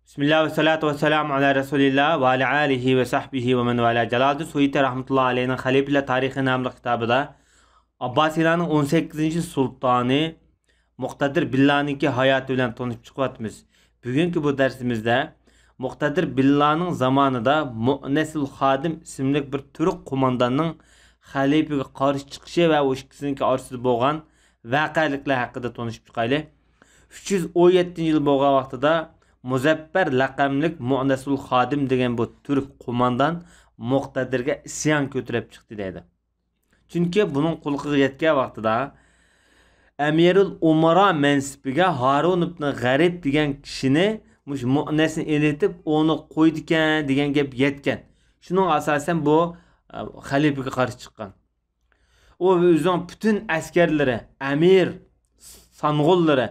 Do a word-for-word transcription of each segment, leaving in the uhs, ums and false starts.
بىسمىللا ۋەسسالاتۇ ۋەسسالامۇ ئالا رەسۇلىللا ۋە ئالا ئالىھى ۋە سەھبىھى ۋە مەن ۋالا. جالالىدىن سۇيۇتى رەھمەتۇللا ئەلەيھىنىڭ خەلىپىلەر تارىخى ناملىق كىتابىدا ئابباسىيلارنىڭ ئون سەككىزىنچى سۇلتانى مۇقتەدىر بىللانىڭكى ھاياتى بىلەن تونۇشۇپ چىقىۋاتىمىز. بۈگۈنكى بۇ دەرسىمىزدە مۇقتەدىر بىللانىڭ زامانىدا مۇئنەسۇل خادىم ئىسىملىك بىر تۈرك قومانداننىڭ خەلىپىگە قارشى چىقىشى ۋە ئۇ ئىككىسىنىڭكى ئارىسىدا بولغان ۋەقەلىكلەر ھەققىدە تونۇشۇپ چىقايلى. ئۈچ يۈز ئون يەتتىنچى يىل بولغان ۋاقتىدا مۇزەپپەر لەقەملىك مۇئنەسۇل خادىم دېگەن بۇ تۈرك قوماندان مۇقتەدىرگە ئىسيان كۆتۈرۈپ چىقتى دەيدۇ. چۈنكى بۇنىڭ قۇلىقىغا يەتكەن ۋاقتىدا ئەمىرۇل ئۇمارا مەنسىپىگە ھارۇن ئىبن غەرىب دېگەن كىشىنى مۇشۇ مۇئنەسنى ئېلىۋېتىپ ئۇنى قويىدىكەن دېگەن گەپ يەتكەن. شۇنىڭغا ئاساسەن بۇ ئە، خەلىپىگە قارشى چىققان. ئۇ ئۆزىنىڭ پۈتۈن ئەسكەرلىرى، ئەمىر سانغۇنلىرى،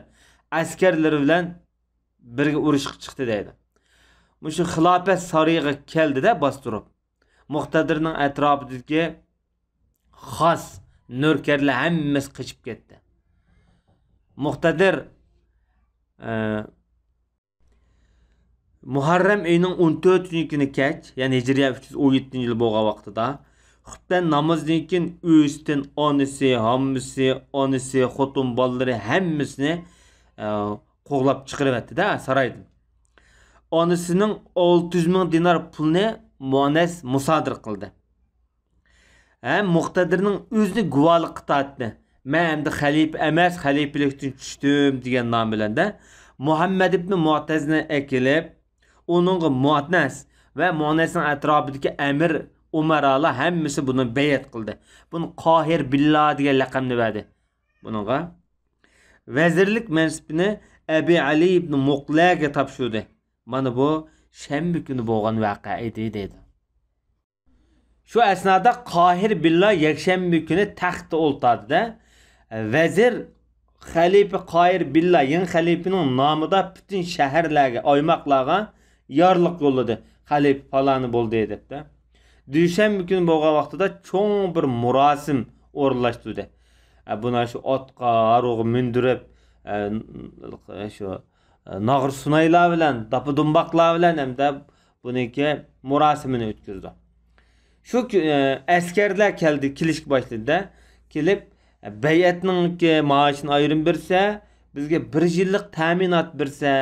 ئەسكەرلىرى بىلەن بىرگە ئۇرۇشقا چىقتى دەيدۇ. مۇشۇ خىلاپەت سارىيىغا كەلدىدە باستۇرۇپ، مۇقتەدىرنىڭ ئەتراپىدىكى خاس نۆكەرلەر ھەممىسى قېچىپ كەتتى. مۇقتەدىر ئە، مۇھەررەم ئېيىنىڭ ئون تۆتىنچى كۈنى كەچ، يەنى ھىجرىيە ئۈچ يۈز ئون يەتتىنچى يىل بولغان ۋاقتىدا، خۇپتەن نامىزىدىن كېيىن ئۆيىسىدىن ئانىسى، ھاممىسى، ئانىسى، خوتۇن بالىلىرى ھەممىسىنى ئە، قوغلاپ چىقىرىۋەتتى-دە سارايدىن. ئانىسىنىڭ ئالتە يۈز مىڭ دىنار پۇلنى مۇئنەس مۇسادىرە قىلدى. ھەم مۇقتەدىرنىڭ ئۆزىنى گۇۋاھلىققا تارتتى. مەن ئەمدى خەلىپە ئەمەس، خەلىپىلىكتىن چۈشتۈم دېگەن نام بىلەن-دە مۇھەممەد ئىبنى مۇئتەزنى ئەكېلىپ، ئۇنىڭغا مۇئنەس ۋە مۇئنەسنىڭ ئەتراپىدىكى ئەمىر ئۇمارالار ھەممىسى بۇنى بەيئەت قىلدى. بۇنى قاھىر بىللا دېگەن لەقەمنى بەردى بۇنىڭغا. ۋەزىرلىك مەنسىپىنى ئەبى ئەلى ئىبنى مۇقلەگە تاپشۇردى. مانا بۇ شەنبە كۈنى بولغان ۋەقە ئىدى دەيدۇ. شۇ ئەسنادا قاھىر بىللا يەكشەنبە كۈنى تەختتە ئولتۇردى-دە، ۋەزىر خەلىپە قاھىر بىللا يېڭى خەلىپىنىڭ نامىدا پۈتۈن شەھەرلەرگە، ئايماقلارغا يارلىق يوللىدى. خەلىپە پالانى بولدى دەپتە. دوشەنبە كۈنى بولغان ۋاقتىدا چوڭ بىر مۇراسىم ئورۇنلاشتۇردى. ئە، بۇنى شۇ ئاتقا، ھارۋىغا مىندۈرۈپ، ئە، شۇ، ئە، ناغرا سۇنايلار بىلەن، داپا دۇمباقلار بىلەن ھەمدە بۇنىڭكى مۇراسىمىنى ئۆتكۈزدى. شۇ كۈ-، ئە، ئەسكەرلەر كەلدى، كېلىشكە باشلىدى-دە. كېلىپ، ئە، بەيئەتنىڭكى مائاشىنى ئايرىم بەرسە، بىزگە بىر يىللىق تەمىنات بەرسە،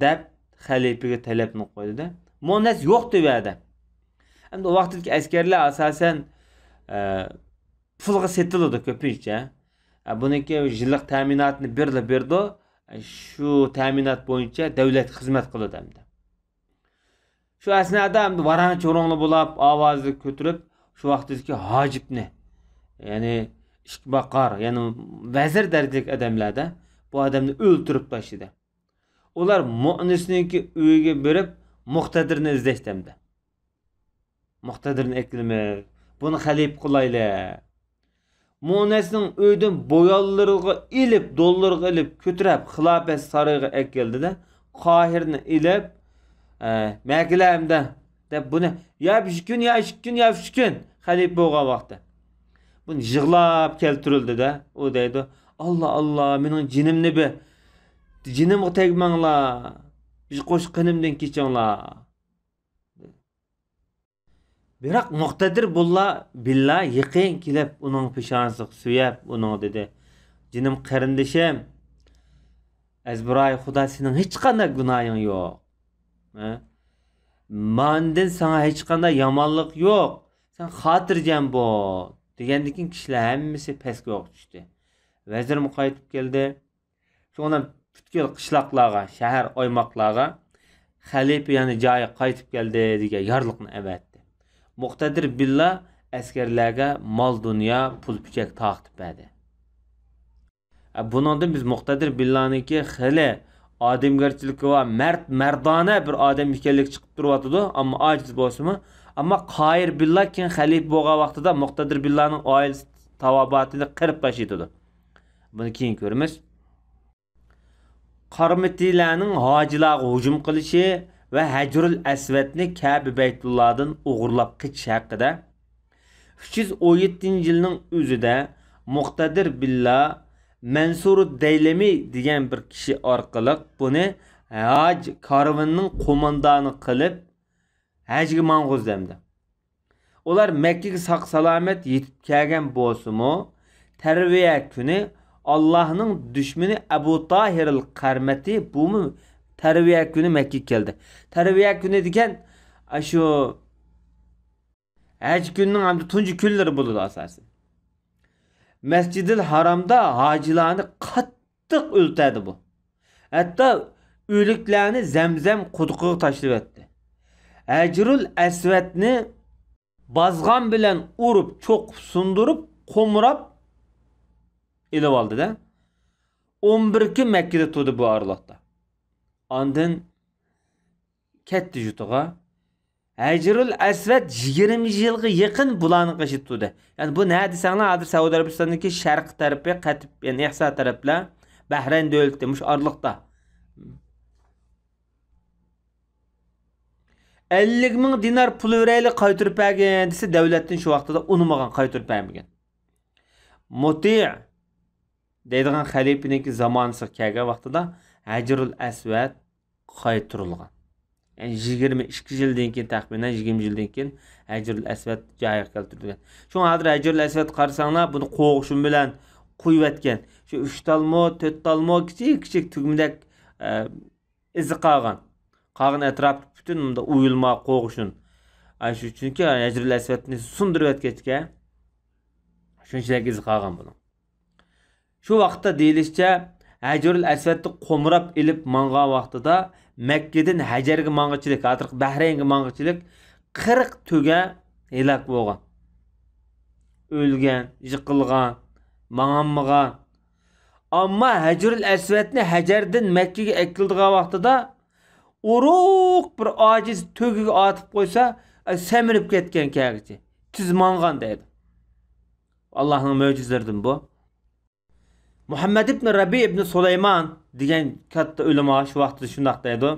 دەپ خەلىپىگە تەلەپنى قويدى-دە. مۇئنەس يوق دەۋەردى. ئەمدى ئۇ ۋاقىتتىكى ئەسكەرلەر ئاساسەن، ئە، پۇلغا سېتىلىدۇ كۆپىنچە. ئە، بۇنىڭكى يىللىق تەمىناتنى بىرلا بېرىدۇ. ئە، شۇ تەمىنات بويىچە دۆلەتكە خىزمەت قىلىدۇ ئەمدى. شۇ ئەسنادا ئەمدى ۋاراڭ-چۇرۇڭلا بولاپ، ئاۋازىنى كۆتۈرۈپ، شۇ ۋاقىتتىكى ھاجىپنى، يەنى ئىشقىباركار، يەنى ۋەزىر دەرىجىلىك ئادەملەردە بۇ ئادەمنى ئۆلتۈرۈپ تاشلىدى. ئۇلار مۇئنىسنىڭكى ئۆيىگە بېرىپ، مۇقتەدىرنى ئىزدەشتى ئەمدى. مۇقتەدىرنى ئەكىلىمىز، بۇنى خەلىپە قىلايلى. مۇئنەسنىڭ ئۆيىدىن بويانلىرىغا ئېلىپ، دوللىرىغا ئېلىپ، كۆتۈرۈپ، خىلاپەت سارىيىغا ئەكەلدى-دە، قاھىرنى ئېلىپ، ئە، مەكىلە ئەمدى، دەپ بۇنى، يا بىر كۈن، يا ئىككى كۈن، يا ئۈچ كۈن خەلىپە بولغان ۋاقتى. بۇنى يىغلاپ كەلتۈرۈلدى-دە، ئۇ دەيدۇ، ئاللا، ئاللا، مېنىڭ جېنىمنى بېرىڭ، جېنىمغا تەگمەڭلار، بىر قوش قېنىمدىن كېچىڭلار. بىراق مۇقتەدىر بۇللا بىللا يېقىن كېلىپ، ئۇنىڭ پېشانىسىغا سۆيۈپ، ئۇنىڭغا دېدى، جېنىم قېرىندىشىم، ئەزبىرايى خۇدا، سېنىڭ ھېچقانداق گۇناھىڭ يوق. ھە؟ ماندىن ساڭا ھېچقانداق يامانلىق يوق. سەن خاتىرجەم بول، دېگەندىن كېيىن كىشىلەر ھەممىسى پەسكويغا چۈشتى. ۋەزىرمۇ قايتىپ كەلدى. شۇڭا پۈتكۈل قىشلاقلارغا، شەھەر، ئايماقلارغا خەلىپە يەنە جايىغا قايتىپ كەلدى دېگەن يارلىقنى ئەۋەتتى. مۇقتەدىر بىللا ئەسكەرلەرگە مال-دۇنيا، پۇل-پۈچەك تارقىتىپ بەردى. ئە، بۇنىڭدىن بىز مۇقتەدىر بىللانىڭكى خېلى ئادەمگەرچىلىكى بار، مەرد-مەردانە بىر ئادەم ئىكەنلىكى چىقىپ تۇرۇۋاتىدۇ. ئەمما ئاجىز بولسىمۇ، ئەمما قاھىر بىللا كېيىن خەلىپە بولغان ۋاقتىدا مۇقتەدىر بىللانىڭ ئائىلىسى تاۋابىئاتىنى قىرىپ تاشلىۋېتىدۇ. بۇنى كېيىن كۆرىمىز. قارمىتىلەرنىڭ ھاجىلارغا ھۇجۇم قىلىشى ۋە ھەجرۇل ئەسۋەدنى كەبە بەيتۇللادىن ئوغرىلاپ قېچىش ھەققىدە. ئۈچ يۈز ئون يەتتىنچى يىلنىڭ ئۆزىدە مۇقتەدىر بىللا مەنسۇرۇد دەيلىمى دېگەن بىر كىشى ئارقىلىق بۇنى ھاج كارۋىنىنىڭ قوماندانى قىلىپ، ھەجگە ماڭغۇزدى ئەمدى. ئۇلار مەككىگە ساق-سالامەت يېتىپ كەلگەن بولسىمۇ، تەرۋىيە كۈنى ئاللاھنىڭ دۈشمىنى ئەبۇ تاھىرىل قەرمەتى، بۇمۇ تەرۋىيە كۈنى مەككىگە كەلدى. تەرۋىيە كۈنى دېگەن، ئاشۇ ھەج كۈنىنىڭ ھەمدە تۇنجى كۈنلىرى بولىدۇ ئاساسەن. مەسجىدىل ھارامدا ھاجىلارنى قاتتىق ئۆلتەردى بۇ. ھەتتا ئۆلۈكلەرنى زەمزەم قۇدۇقىغا تاشلىۋەتتى. ھەجرۇل ئەسۋەدنى بازغان بىلەن ئۇرۇپ، چوقۇپ، سۇندۇرۇپ، قومراپ ئېلىۋالدى-دە. ئون بىر كۈن مەككىدە تۇردى بۇ ئارىلىقتا. ئاندىن كەتتى يۇرتىغا. ھەجرۇل ئەسۋەد يىگىرمە يىلغا يېقىن بۇلارنىڭ قېشىدا تۇردى. يەنى بۇ نە دېسەڭلار، ھازىر سەئۇدى ئەرەبىستاننىڭكى شەرقىي تەرىپى، قەتىپ، يەنى ئېھسا تەرەپلەر، بەھرەين دۆلىتى، مۇشۇ ئارىلىقتا. ئەللىك مىڭ دىنار پۇل بېرەيلى، قايتۇرۇپ بەرگىن دېسە، دەۋلەتتىن شۇ ۋاقتىدا ئۇنىمىغان، قايتۇرۇپ بەرمىگەن. مۇتىئ دەيدىغان خەلىپىنىڭكى زامانىسىغا كەلگەن ۋاقتىدا ھەجرۇل ئەسۋەد قايتۇرۇلغان. يەنى يىگىرمە ئىككى يىلدىن كېيىن، تەخمىنەن يىگىرمە يىلدىن كېيىن ھەجرۇل ئەسۋەد جايىغا كەلتۈرۈلگەن. شۇڭا ھازىر ھەجرۇل ئەسۋەد قارىساڭلار، بۇنى قوغۇشۇن بىلەن قويۇۋەتكەن. شۇ ئۈچ تالمۇ، تۆت تالمۇ، كىچىك كىچىك تۈگمىدەك، ئە، ئىزى قالغان. قالغان ئەتراپى پۈتۈن مۇنداق ئويۇلما، قوغۇشۇن. ئاشۇ چۈنكى ھەجرۇل ئەسۋەدنى سۇندۇرۇۋەتكەچكە، شۇنچىلىك ئىزى قالغان بۇنىڭ. شۇ ۋاقىتتا دېيىلىشىچە، ھەجرۇل ئەسۋەدنى قومراپ ئېلىپ ماڭغان ۋاقتىدا مەككىدىن ھەجەرگە ماڭغۇچىلىك، ھازىرقى بەھرەينگە ماڭغۇچىلىك قىرىق تۆگە ھېلاك بولغان. ئۆلگەن، يىقىلغان، ماڭالمىغان. ئەمما ھەجرۇل ئەسۋەدنى ھەجەردىن مەككىگە ئەكېلىدىغان ۋاقتىدا ئورۇق بىر ئاجىز تۆگىگە ئاتىپ قويسا، سەمرىپ كەتكەن كەلگۈچى. تېز ماڭغان دەيدۇ. ئاللاھنىڭ مۆجىزىلىرىدىن بۇ. مۇھەممەد ئىبن رەبىئ ئىبن سۇلايمان دېگەن كاتتا ئۆلىما شۇ ۋاقتىدا شۇنداق دەيدۇ.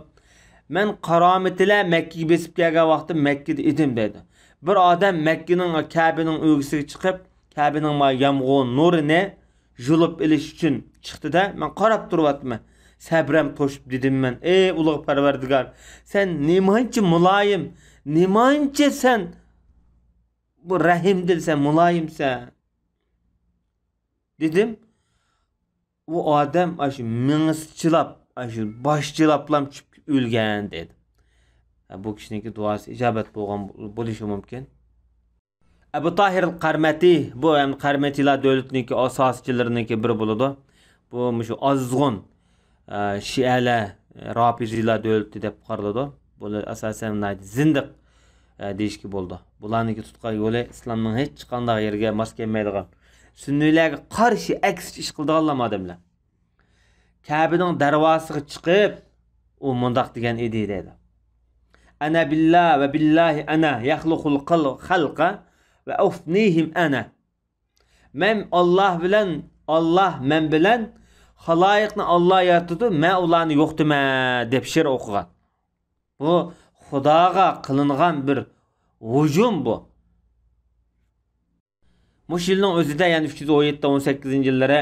مەن قارامىتىلەر مەككىگە بېسىپ كەلگەن ۋاقتىم مەككىدە ئىدىم دەيدۇ. بىر ئادەم مەككىنىڭ، كەبىنىڭ ئۆگزىسىگە چىقىپ، كەبىنىڭ ما يامغۇر نۇرىنى يۇلۇپ ئېلىش ئۈچۈن چىقتى-دە، مەن قاراپ تۇرۇۋاتىمەن. سەبرەم توشۇپ دېدىم مەن، ئەي ئۇلۇغ پەرۋەردىگار، سەن نېمانچە مۇلايىم، نېمانچە سەن بۇ رەھىمدىلسەن، مۇلايىمسەن. دېدىم، ئۇ ئادەم ئاشۇ مېڭىسى چىلاپ، ئاشۇ باش چىلاپلام چۈشۈپ ئۆلگەن دېدى. ھە، بۇ كىشىنىڭكى دۇئاسى ئىجابەت بولغان بولۇشى مۇمكىن. ئەبۇ تاھىر قەرمەتى، بۇ ھەم قەرمەتىلار دۆلىتىنىڭكى ئاساسچىلىرىنىڭكى بىرى بولىدۇ. بۇ مۇشۇ ئازغۇن، ئە، شىئەلەر، رافىزىيلار دۆلىتى دەپ قارىلىدۇ. بۇلار ئاساسەن ناھايىتى زىندىق، ئە، دېيىشكە بولىدۇ. بۇلارنىڭكى تۇتقان يولى ئىسلامنىڭ ھېچقانداق يېرىگە ماس كەلمەيدىغان، سۈننىيلەرگە قارشى ئەكسىچە ئىش قىلىدىغانلام ئادەملەر. كەبىنىڭ دەرۋازىسىغا چىقىپ، ئۇ مۇنداق دېگەن ئىدى دەيدۇ. ئەنە بىللا ۋە بىللاھى ئەنە يەخلۇقۇل خەلقە ۋە ئۇفنىھىم ئەنە. مەن ئاللاھ بىلەن، ئاللاھ مەن بىلەن، خالايىقنى ئاللاھ يارىتىدۇ، مەن ئۇلارنى يوقىتىمەن دەپ شېئىر ئوقۇغان. بۇ خۇداغا قىلىنغان بىر ھۇجۇم بۇ. مۇشۇ يىلنىڭ ئۆزىدە، يەنى ئۈچ يۈز ئون يەتتە، ئون سەككىزىنچى يىللىرى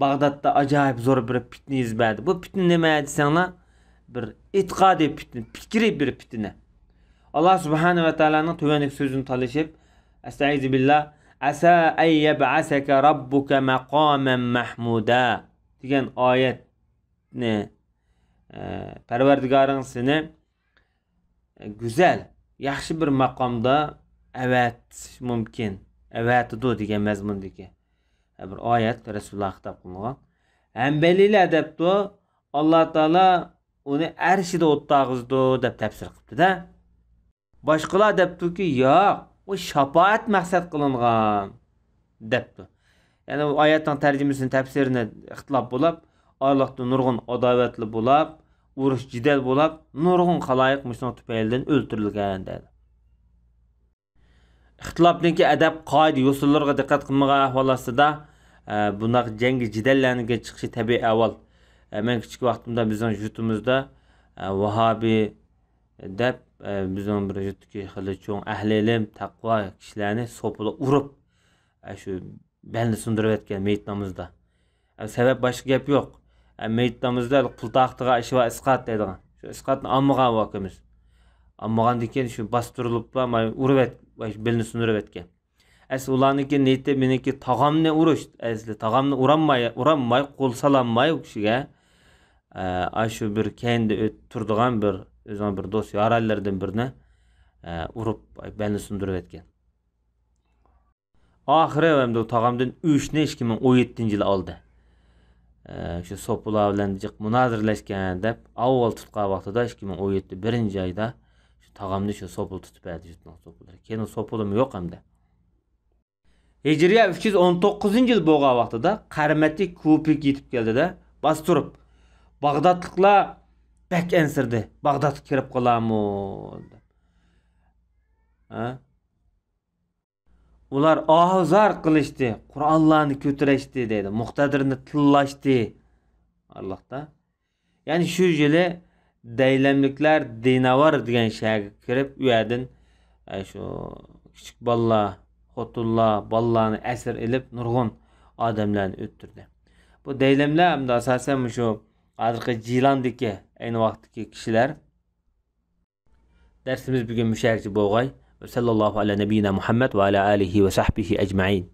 باغدادتا ئاجايىپ زور بىر پىتنە يۈز بەردى. بۇ پىتنە نېمە دېسەڭلار، بىر ئېتىقادىي پىتنە، پىكرىي بىر پىتنە. ئاللاھ سۇبھانەھۇ ۋە تائالانىڭ تۆۋەندىكى سۆزىنى تالىشىپ، ئەستەئىزۇ بىللا، «ئەسا ئەن يەبئەسەكە رەببۇكە مەقامەن مەھمۇدا» دېگەن ئايەتنى، ئە، پەرۋەردىگارىڭ سېنى گۈزەل، ياخشى بىر ماقامدا ئەۋەتىش مۇمكىن، ئەۋەتىدۇ دېگەن مەزمۇندىكى بىر ئايەت رەسۇلۇللاھقا خىتاب قىلىنغان. ھەنبەلىيلەر دەپتۇ، ئاللا تائالا ئۇنى ئەرشىدە ئولتۇرغۇزىدۇ دەپ تەپسىر قىپتۇ-دە. باشقىلار دەپتۇكى، ياق، ئۇ شاپائەت مەقسەت قىلىنغان دەپتۇ. يەنى ئۇ ئايەتنىڭ تەرجىمىسىنى، تەپسىرىنى ئىختىلاپ بولاپ، ئارىلىقتا نۇرغۇن ئاداۋەتلەر بولاپ، ئۇرۇش جېدەل بولاپ، نۇرغۇن خالايىق مۇشۇنىڭ تۈپەيلىدىن ئۆلتۈرۈلگەن دەيدۇ. ئىختىلاپنىڭكى ئەدەپ، قائىدە، يوسۇنلىرىغا دىققەت قىلمىغان ئەھۋال ئاستىدا، ئە، بۇنداق جەڭگى جېدەللەرنىڭكى چىقىشى تەبىئىي ئەھۋال. ئە، مەن كىچىك ۋاقتىمدا بىزنىڭ يۇرتىمىزدا، ئە، ۋاھابىي دەپ، ئە، بىزنىڭ بىر يۇرتتىكى خېلى چوڭ ئەھلى ئىلىم، تەقۋا كىشىلەرنى سوپىدا ئۇرۇپ، ئە، شۇ بەلنى سۇندۇرۇۋەتكەن مېيىت نامىزىدا. ئە، سەۋەب، باشقا گەپ يوق. ئە، مېيىت نامىزىدا پۇل تاقىتىغا ئىشى بار ئىسقات دەيدىغان. شۇ ئىسقاتنى ئالمىغان ئۇ ئاكىمىز. ئالمىغاندىن كېيىن شۇ باستۇرۇلۇپلا، مانا ئۇرۇۋەت-، بېلىنى سۇندۇرۇۋەتكەن. ئەسلى ئۇلارنىڭكى نىيىتى مېنىڭكى تاغامنى ئۇرۇش. ئەسلى تاغامنى ئۇرالماي، ئۇرالماي، قول سالالماي ئۇ كىشىگە. ئە، ئاشۇ بىر كەينىدە ئۆت-، تۇرىدىغان بىر، ئۆزىنىڭ بىر دوست يارەنلىرىدىن بىرىنى، ئە، ئۇرۇپ، بېلىنى سۇندۇرۇۋەتكەن. ئاخىرى ئەمدى ئۇ تاغامدىن ئۆچنى ئىككى مىڭ ئون يەتتىنچى يىلى ئالدى. ئە، شۇ سوپىلار بىلەن جىق مۇنازىرىلەشكەن دەپ، ئاۋۋال تۇتقان ۋاقتىدا ئىككى مىڭ ئون يەتتە بىرىنچى ئايدا شۇ تاغامنى شۇ سوپىلا تۇتۇپ بەردى، جۇتنىڭ سوپىلىرى. كېيىن ئۇ سوپىلىمۇ يوق ئەمدى. ھىجرىيە ئۈچ يۈز ئون توققۇزىنچى يىل بولغان ۋاقتىدا قەرمەتى كۇفىگە يېتىپ كەلدى-دە، باستۇرۇپ، باغدادلىقلار بەك ئەنسىرىدى، باغدادقا كىرىپ قالارمۇ دەپ. ھە؟ ئۇلار ئاھۇزار قىلىشتى، قوراللارنى كۆتۈرۈشتى دەيدۇ، مۇقتەدىرنى تىللاشتى. ئارىلىقتا. يەنى شۇ يىلى دەيلەملىكلەر دىناۋار دېگەن شەھەرگە كىرىپ، ئۇ يەردىن، ئە، شۇ كىچىك بالىلار، خوتۇنلار، بالىلارنى ئەسىر ئېلىپ، نۇرغۇن ئادەملەرنى ئۆلتۈردى. بۇ دەيلەملەر ئەمدى ئاساسەن مۇشۇ ھازىرقى جىلاندىكى ئەينى ۋاقىتتىكى كىشىلەر. دەرسىمىز بۈگۈن مۇشۇ يەرگىچە بولغاي. ۋە سەللەللاھۇ ئەلە نەبىيىنا مۇھەممەد ۋە ئەلە ئالىھى ۋە سەھبىھى ئەجمەئىن.